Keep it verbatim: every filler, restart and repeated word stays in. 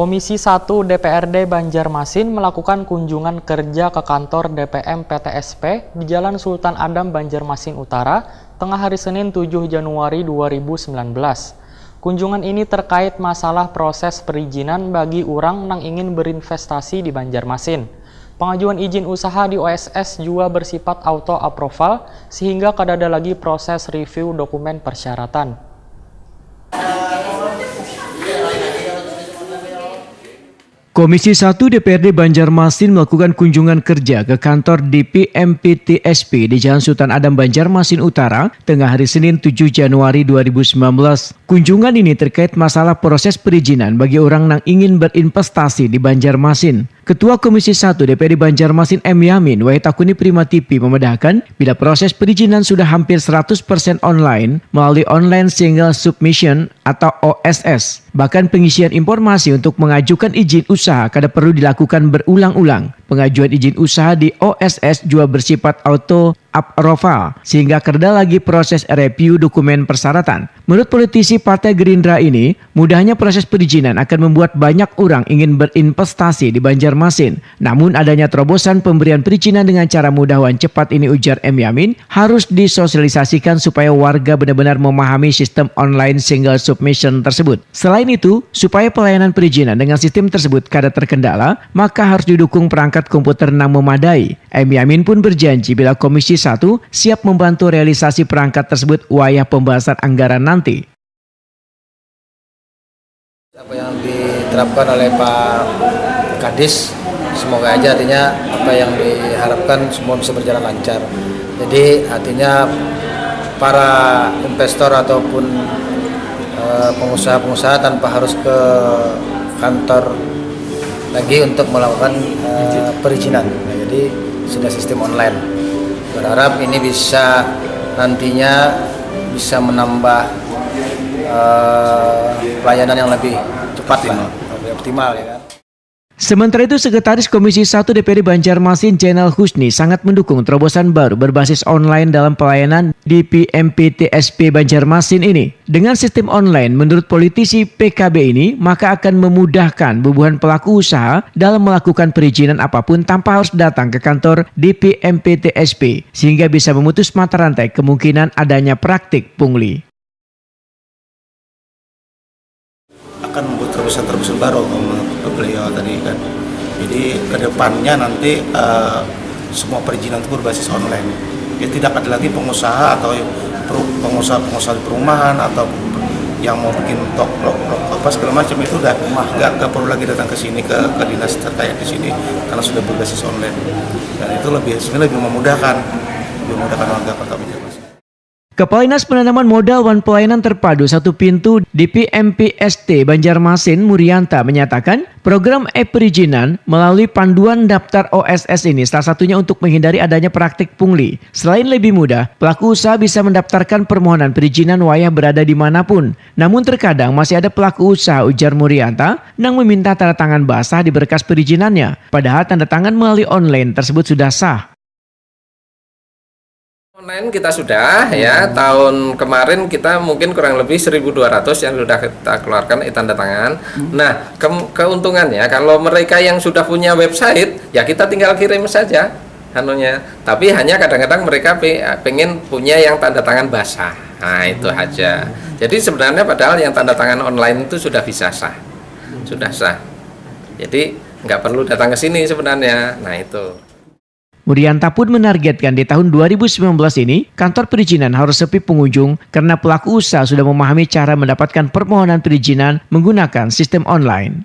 Komisi satu D P R D Banjarmasin melakukan kunjungan kerja ke kantor D P M P T S P di Jalan Sultan Adam, Banjarmasin Utara, tengah hari Senin tujuh Januari dua ribu sembilan belas. Kunjungan ini terkait masalah proses perizinan bagi urang nang ingin berinvestasi di Banjarmasin. Pengajuan izin usaha di O S S jua bersifat auto approval, sehingga kadada lagi proses review dokumen persyaratan. Komisi satu D P R D Banjarmasin melakukan kunjungan kerja ke kantor D P M P T S P di Jalan Sultan Adam, Banjarmasin Utara, tengah hari Senin tujuh Januari dua ribu sembilan belas. Kunjungan ini terkait masalah proses perizinan bagi orang nang ingin berinvestasi di Banjarmasin. Ketua Komisi satu D P R D Banjarmasin M Yamin, Wahid Takuni Prima T V, memedahkan, bila proses perizinan sudah hampir seratus persen online melalui Online Single Submission atau O S S. Bahkan pengisian informasi untuk mengajukan izin usaha kada perlu dilakukan berulang-ulang. Pengajuan izin usaha di O S S jua bersifat auto approval, sehingga kada lagi proses review dokumen persyaratan. Menurut politisi Partai Gerindra ini, mudahnya proses perizinan akan membuat banyak orang ingin berinvestasi di Banjarmasin. Namun adanya terobosan pemberian perizinan dengan cara mudah wan cepat ini, ujar M Yamin, harus disosialisasikan supaya warga benar-benar memahami sistem online single submission tersebut. Selain itu, supaya pelayanan perizinan dengan sistem tersebut kada terkendala, maka harus didukung perangkat komputer nang memadai. M Yamin pun berjanji bila Komisi satu siap membantu realisasi perangkat tersebut wayah pembahasan anggaran nanti. Apa yang diterapkan oleh Pak Kadis, semoga aja artinya apa yang diharapkan semua bisa berjalan lancar. Jadi artinya para investor ataupun eh, pengusaha-pengusaha tanpa harus ke kantor lagi untuk melakukan eh, perizinan. Nah, jadi sudah sistem online. Berharap ini bisa nantinya bisa menambah eh, pelayanan yang lebih cepat lah, lebih optimal ya kan. Sementara itu, Sekretaris Komisi satu D P R D Banjarmasin, Jainal Husni, sangat mendukung terobosan baru berbasis online dalam pelayanan di P M P T S P Banjarmasin ini. Dengan sistem online, menurut politisi P K B ini, maka akan memudahkan bubuhan pelaku usaha dalam melakukan perizinan apapun tanpa harus datang ke kantor di P M P T S P, sehingga bisa memutus mata rantai kemungkinan adanya praktik pungli. Akan membuat terobosan-terobosan baru menurut beliau tadi kan. Jadi kedepannya nanti uh, semua perizinan itu berbasis online. Ya tidak ada lagi pengusaha atau pengusaha-pengusaha di perumahan atau yang mau bikin tok lok lok apa segala macam itu udah nggak nggak perlu lagi datang ke sini ke, ke dinas terkait di sini karena sudah berbasis online dan itu lebih sebenarnya lebih memudahkan lebih memudahkan warga kota Banjarmasin. Kepala Dinas Penanaman Modal wan Pelayanan Terpadu Satu Pintu di P M P S T Banjarmasin, Murianta, menyatakan program e-perizinan melalui panduan daftar O S S ini salah satunya untuk menghindari adanya praktik pungli. Selain lebih mudah, pelaku usaha bisa mendaftarkan permohonan perizinan wayah berada di mana pun. Namun terkadang masih ada pelaku usaha, ujar Murianta, nang meminta tanda tangan basah di berkas perizinannya, padahal tanda tangan melalui online tersebut sudah sah. Online kita sudah ya, tahun kemarin kita mungkin kurang lebih seribu dua ratus yang sudah kita keluarkan e-tanda tangan. Nah, ke keuntungannya kalau mereka yang sudah punya website, ya kita tinggal kirim saja anunya. Tapi hanya kadang-kadang mereka pe pengen punya yang tanda tangan basah. Nah, itu aja. Jadi sebenarnya padahal yang tanda tangan online itu sudah bisa sah. Sudah sah. Jadi nggak perlu datang ke sini sebenarnya. Nah, itu. Murianta pun menargetkan di tahun dua ribu sembilan belas ini, kantor perizinan harus sepi pengunjung karena pelaku usaha sudah memahami cara mendapatkan permohonan perizinan menggunakan sistem online.